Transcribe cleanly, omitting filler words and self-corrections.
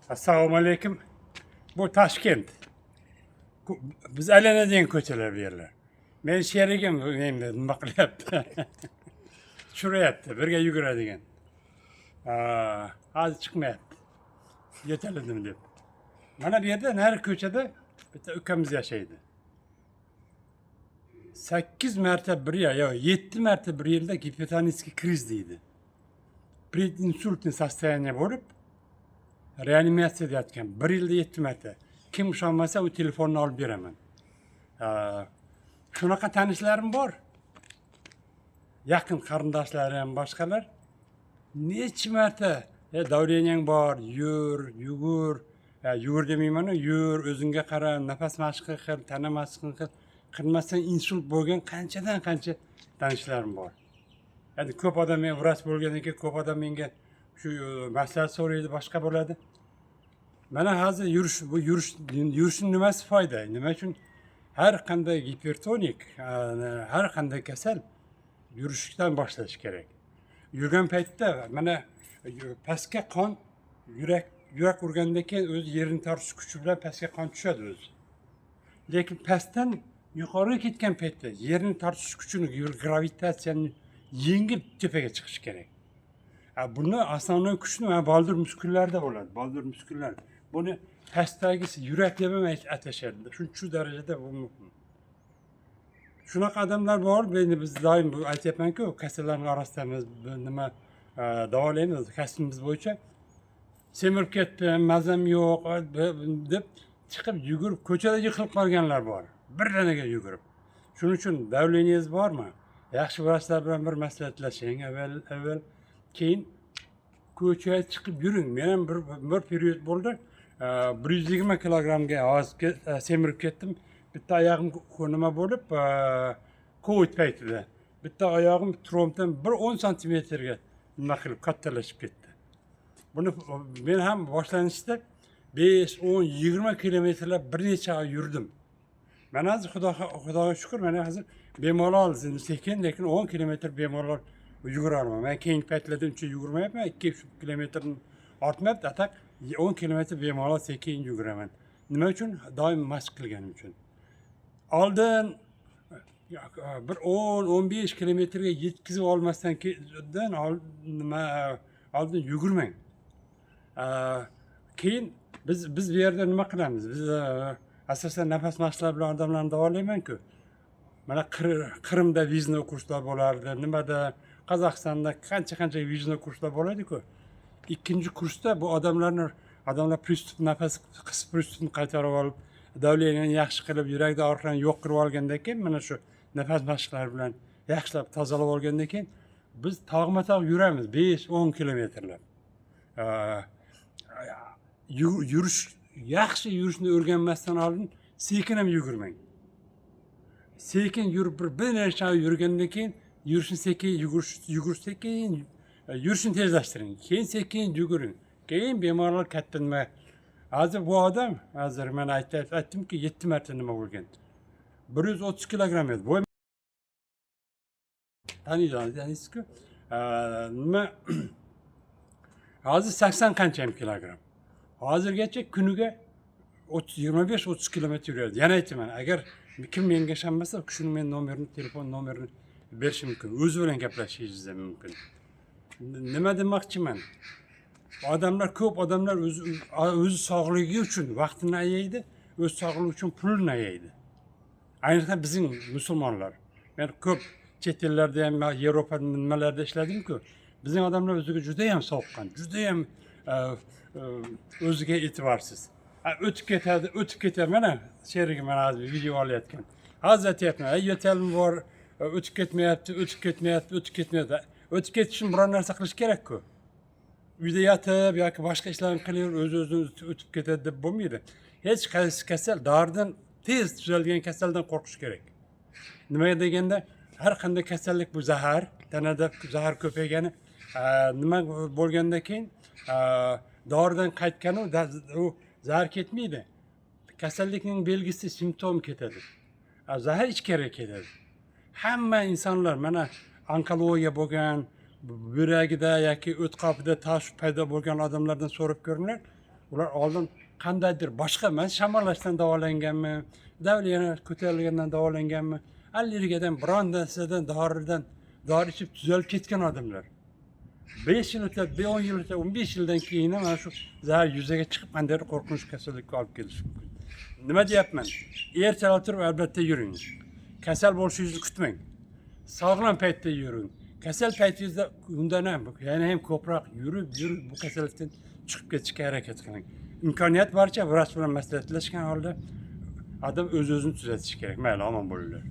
Assalomu alaykum. Bu Toshkent. Biz aylanadigan ko'chalar bu yerlar. Meni sherigim endi nima qilyapti? Tushiryapti, birga yuguradigan. Aa, hozir chiqmayapti. Yo'taladim deb. Mana bu yerda, nari ko'chada bitta ukamiz yashaydi. 8 marta bir yil, yo 7 marta bir yilda гипертонический kriz deydi. Прединсультный состояние bo'lib, reanimatsiyada yotgan. Bir yilda 7 marta. Kim ishonmasa, u telefonni olib beraman. Aa, shunaqa tanishlarim bor. Yaqin qarindoshlarim, boshqalar necha marta "Давление ng bor, yur, yugur", yugur demayman, yur, o'zingga qara, nafas mashqi qil, tana mashqini qil, qilmasdan insult bo'lgan qanchadan qancha tanishlarim bor. Endi ko'p odam, men vrach bo'lgandan keyin ko'p odam menga shu maslahat so'raydi, boshqa bo'ladi. Mana hozir yurish, bu yurish, yurishning nimasi foyda? Nima uchun har qanday gipertonik, har qanday kasal yurishdan boshlash kerak. Yurgan paytda mana pastga qon, yurak urgandan keyin o'zi yerini tortish kuchi bilan pastga qon tushadi o'zi. Lekin pastdan yuqoriga ketgan paytda yerni tortish kuchini, gravitatsiyani yengib tepaga chiqish kerak. A, buni основной kuchni mana boldir muskullarda bo'ladi. Boldir muskullar. Buni pastdagisi yurak deb ham atashadi. Shu darajada bu muhim. Shunaqa odamlar bor, endi biz doim bu aytyapman-ku, kasallarning orasidamiz, bu nima davolaymiz kasbimiz bo'yicha. Semirib ketdim, mazam yo'q deb chiqib yugurib ko'chada yiqilib qolganlar bor. Birdaniga yugurib. Shuning uchun давление ngiz bormi? Yaxshi vrachlar bilan bir maslahatlashing avval, keyin ko'chaga chiqib yuring. Men ham bir период bo'ldi, 120 kilogrammga ozib semirib ketdim. Bitta oyog'im nima bo'lib, covid paytida bitta oyog'im trombdan bir 10 santimetrga nima qilib kattalashib ketdi. Buni men ham boshlanishda 5, 10, 20 kilometrlab bir necha oy yurdim. Mana hozir xudoga shukur, mana hozir bemalol, sekin, lekin 10 kilometr bemalol yugura olaman. Man keyingi paytlarda uncha yugurmayapman, 2 kilometrni ortmayapti, a так 10 kilometr bemalol sekin yuguraman. Nima uchun? Doim mashq qilganim uchun. Oldin bir 10, 15 kilometrga yetkazib olmasdan nima oldin yugurmang. Keyin biz bu yerda nima qilamiz? Biz asosan nafas mashqlari bilan odamlarni davolayman-ku. Mana Qrimda выездной kurslar bo'lardi, nimada, Qozog'istonda qancha qancha выездной kurslar bo'ladi-ku. Ikkinchi kursda bu odamlarni, odamlar приступ, nafas qisib, приступ ni qaytarib olib, давление ni yaxshi qilib, yurakda og'riqlarni yo'q qilib olgandan keyin, mana shu nafas mashqlari bilan yaxshilab tozalab olgandan keyin biz tog'ma tog' yuramiz 5-10 kilometrlab. Yurish, yaxshi yurishni o'rganmasdan oldin sekin ham yugurmang. Sekin yurib bir necha oy yurgandan keyin yurishni sekin yugurish, yugurish sekin yurishni tezlashtiring, keyin sekin yuguring, keyin bemalol katta nima. Hozir bu odam, hozir mana aytdimki, yetti marta nima bo'lgan, 130 kilogramm edi bu, taniydi, taniysizku. Nima, hozir 80 qancha ham kilogramm. Hozirgacha kuniga 30, 25-30 kilometr yuradi. Yana aytaman, agar kim menga ishonmasa, u kishini men nomerini, telefon nomerini berishim mumkin, o'zi bilan gaplashishingiz ham mumkin. Nima demoqchiman? Odamlar, ko'p odamlar o'zi sog'ligi uchun vaqtini ayaydi, o'z sog'ligi uchun pulini ayaydi, ayniqsa bizning musulmonlar. Men ko'p chet ellarda ham, Yevropa nimalarda ishladimku. Bizning odamlar o'ziga judayam sovuqqon, judayam o'ziga e'tiborsiz. Ha, o'tib ketadi, o'tib ketadi. Mana sherigim, mana hozir video olayotgan, hozir aytyapman: "Ay, yo'talim bor, o'tib ketmayapti, o'tib ketmayapti, o'tib ketmayapti". O'tib ketish uchun biror narsa qilish kerakku. Uyda yotib yoki boshqa ishlarni qilaverib, o'zi o'zini o'tib ketadi deb bo'lmaydi. Hech qaysi kasal, doridan tez tuzalgan kasaldan qo'rqish kerak. Nimaga deganda, har qanday kasallik bu zahar, tanada zahar ko'paygani nima bo'lgandan keyin doridan qaytgani u zahar ketmaydi, kasallikning belgisi, simptom ketadi, zahar ichkariga ketadi. Hamma insonlar, mana onkologiya bo'lgan, buyragida yoki o't qopida tosh paydo bo'lgan odamlardan so'rab ko'ringlar. Ular oldin qandaydir boshqa, man shamollashdan davolanganmi, давление ko'tarilgandan davolanganmi, allergiyadan, biron narsadan, doridan, dori ichib tuzalib ketgan odamlar 5 yil o'tadi, 10 yil o'tadi, 15 yildan keyin ham mana shu zahar yuzaga chiqib, qandaydir qo'rqinchli kasallikka olib kelishi mumkin. Nima deyapman? Ertalab turib albatta yuring. Kasal bo'lishingizni kutmang, sog'lom paytda yuring. Kasal paytingizda undan ham, yana ham ko'proq yurib yurib, bu kasallikdan chiqib ketishga harakat qiling. Imkoniyat boricha vrach bilan maslahatlashgan holda odam o'z o'zini tuzatishi kerak. Mayli, omon bo'linglar.